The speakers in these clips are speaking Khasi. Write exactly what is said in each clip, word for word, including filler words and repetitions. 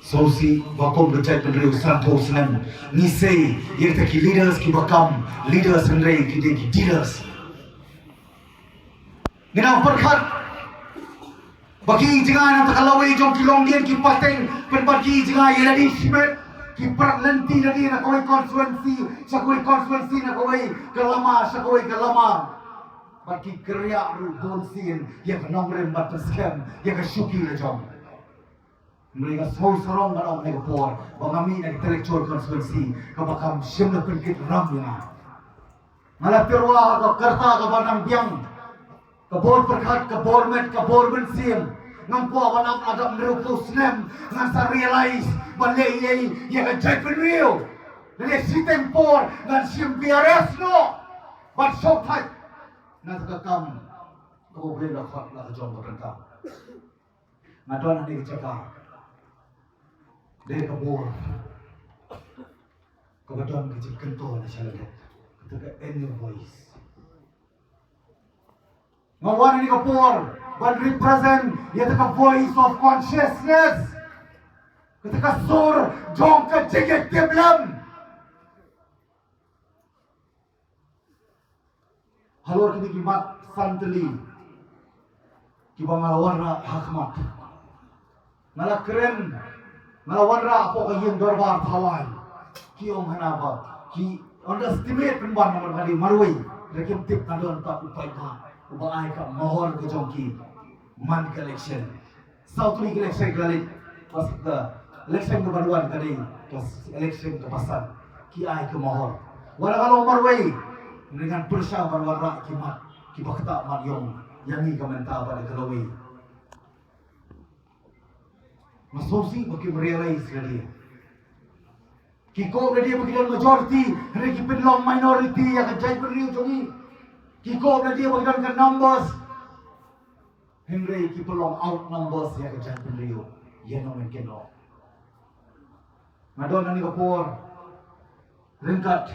Sngewsih ba kum ka jaitbynriew sanphew snem ngi sei ïa kita ki leaders kiba kam leaders hynrei ki dei ki dealers. Ngi dang pyrkhat ba ki jngai na kata ka lawei jong ki longdien ki pateng pynban ki jngai ïa lade shimet, ki prak lynti lade na kawei constituency sha kawei constituency, na kawei ka lama sha kawei ka lama. Bad ki kyrïah ruh bun sien ïa ka nongrim bad pynskhem ïa ka shuki la jong. Hynrei nga sngew sarong ban ong ha kane ka por ba nga mih na ka intellectual constituency kaba kam shym la pynkit ram ïa nga. Nga la tyrwa ha ka rta kaba nang biang, ka bor pyrkhat, ka bor met, ka bor mynsiem. Ngam kwah ban ap, hadap hynriewphew snem ngan sa realize ban leh ei ei ïa ka jaitbynriew. Lane shiteng por ngan shim B R S noh ban shongthait na kata ka kam kaba U Blei u la khot la ka jong ka bynta. Nga don ha kane ka jaka da ka bor kaba don ka jingkyntu na shalyndet, kata ka inner voice. Nga wan ha kane ka por ban represent ïa kata ka voice of consciousness, kata ka sur jong ka jingïatiplem. Halor kine ki mat san tylli kiba nga la wanrah ha khmat, nga la kren, nga la wanrah hapoh ka ïing dorbar Thawaiñ. Ki ong hana ba ki underestimate pynban namar ka dei marwei, hynrei kim tip ka don pat u paidbah uba ai ka mohor ka jong ki man ka election. Saw tylli ki election ki la leit, bad ka election kaba wan ka dei ka election kaba san, ki ai ka mohor. Wat la ka long marwei, ngan pyrshang ban wanrah ki mat kiba ktah mat ïong ïa ngi ka mynta bad ka lawei. Nga sngewsih ba kim realize lade. Ki kwah lade ba ki don majority, hynrei ki pynlong minority ïa ka jaitbynriew jong ngi. Ki kwah lade ba ki don ka numbers, hynrei ki pynlong outnumbers ïa ka jaitbynriew. Ïa nongmihkhmat. Nga don ha kane ka por ryngkat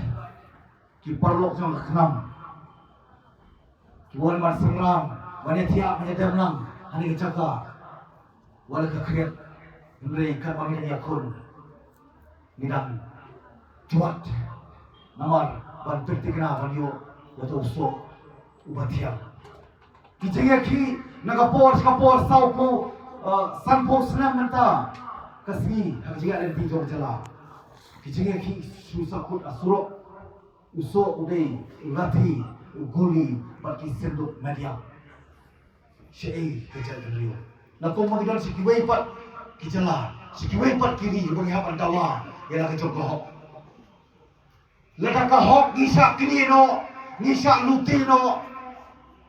ki paralok jong ka khnam, ki wan ban synran, ban ïathiah, ban ïadem lang ha kane ka jaka. Wat la ka khriat, hynrei katba ngi dang ïakhun, ngi dang jwat namar ban pynthikna ban ïoh ïa uto u soh uba thiang. Ki jingïakhih na ka por sha ka por, sawphew, eh, sanphew snem mynta ka sngi ha ka jingïaid lynti jong ka jylla. Ki jingïakhih shu sahkut ha surok, u soh u dei u lathi, u guli bad ki synduk medium. Shaei ka jaitbynriew? Na kumba ngi don sha kiwei pat ki jylla, sha kiwei pat ki ri ba ngi hap ban dawa ïa la ka jong ka hok. Lada ka hok ngi shah knieh noh, ngi shah lute noh,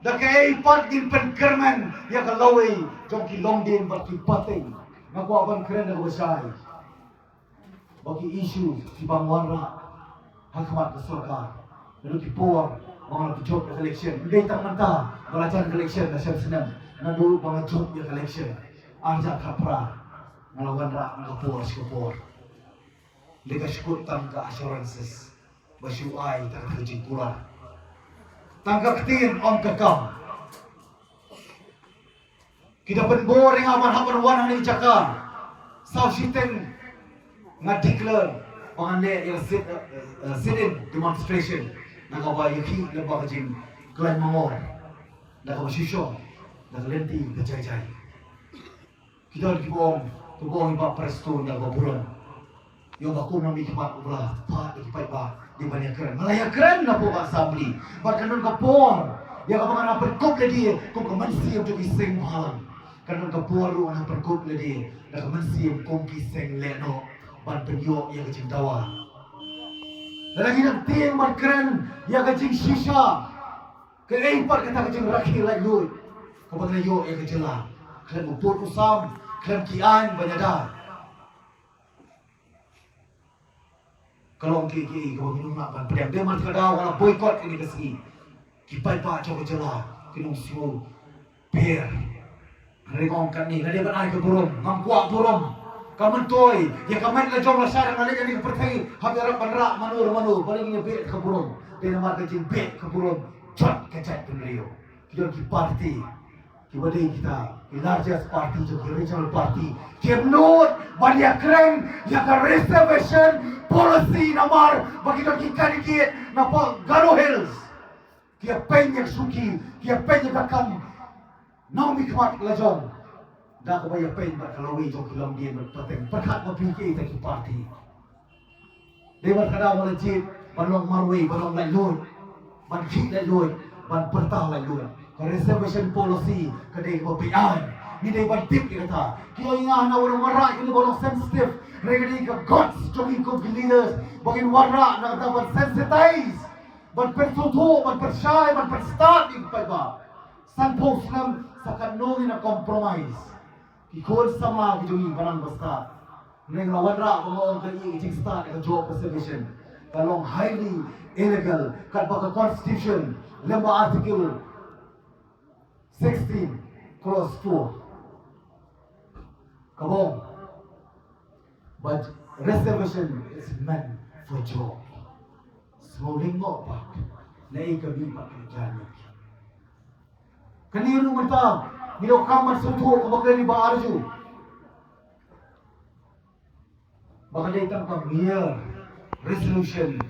da kaei pat ngin pynkyrmen ïa ka lawei jong ki longdien bad ki pateng? Nga kwah ban kren da kaba shai ba ki issue kiba ngi wanrah ha khmat ka sorkar, naduh ki por ba nga la jop ïa ka election, ym dei tang mynta ba la jan ka election la shem snem, naduh ba nga jop ïa ka election arhajar khatphra, nga la wanrah na ka por sha ka por. Dei ka shu kut tang ka assurances ba shu ai tang ka jingkular, tang ka ktien ong ka kam. Ki da pynbor ïa nga ban hap ban wan ha kane ka jaka. Saw shiteng nga declare ba ngan leh ïa ka sit, eh, eh, sit-in demonstration na kaba ïakhih lyngba ka jingkhlaiñ mangor, na kaba shu shong na ka lynti ka jai jai. Ki don kiba ong, kiba ong ïa i Bah Prestone da kaba burom. Ïa ba kum nongmihkhmat u ba la phah da ki paidbah, dei ban ïakren. Nga la ïakren napoh ka assembly. Bad kan don ka por ïa kaba ngan nang pynkup lade kum ka mynsiem jong ki seng bhalang. Kan don ka por ruh ngan nang pynkup lade da ka mynsiem kum ki seng lehnoh ban pynïoh ïa ka jingdawa. Lada ngi dang tieng ban kren ïa ka jingshisha, kaei pat kata ka jingrakhe laitluid kaba ngi la ïoh ïa ka jylla khlem u pud u sam, khlem ki aiñ ban ïada? Ka long kiei kiei kaba ngi nym lah ban pdiang. Dei namar kata ka daw nga la boycott kane ka sngi. Ki paidbah jong ka jylla kin ym sngewpher. Hynrei nga ong katne, nga dei ban ai ka burom, ngam kwah burom. Ka myntoi ïa ka met la jong lashai, nga leit ha kane ka pyrthei hap ïarap ban rah mano re mano, balei ngin ïa beh ka burom? Dei namar ka jingbeh ka burom jot ka jaitbynriew. Ki don ki party Kiba dei kita ki largest party jong ki regional party kim nud ban ïakren ïa ka reservation policy namar ba ki don ki candidate na Garo Hills. Ki ïa peiñ ïa ka shuki, ki ïa peiñ ïa ka kam nongmihkhmat lajong. Da kaba ïa peiñ bad ka lawei jong ki longdien bad pateng pyrkhat ba phi ki ita ki party. Dei bad ka daw ba la jied ban long marwei, ban long laitluid, ban khih laitluid, ban pyrta laitluid. Ka reservation policy ka dei kaba phi ai. Ngi dei ban tip ïa kata. Ki ong ïa nga hana u wanrah kine ba long sensitive. Hynrei ka dei ka guts jong ngi kum ki leaders ba ngin wanrah na kata ban sensitize, ban pynsngewthuh, ban pynshai, ban pynstad ïa ki paidbah. Sanphew snem sa katno ngin ïa compromise. Ki khun samla ki jong ngi ba nang ba stad. Hynrei nga wanrah ba nga ong ka ïing ka jingstad ka job reservation ka long highly illegal katba ka constitution lyngba article sixteen clause four ka ong ba reservation is meant for job. Sngewlyngngoh pat na ei ka bym pat ka jani. Kane ruh mynta ngi donkam ban sngewthuh kumba kane ba arju ba ka dei tang ka mere resolution.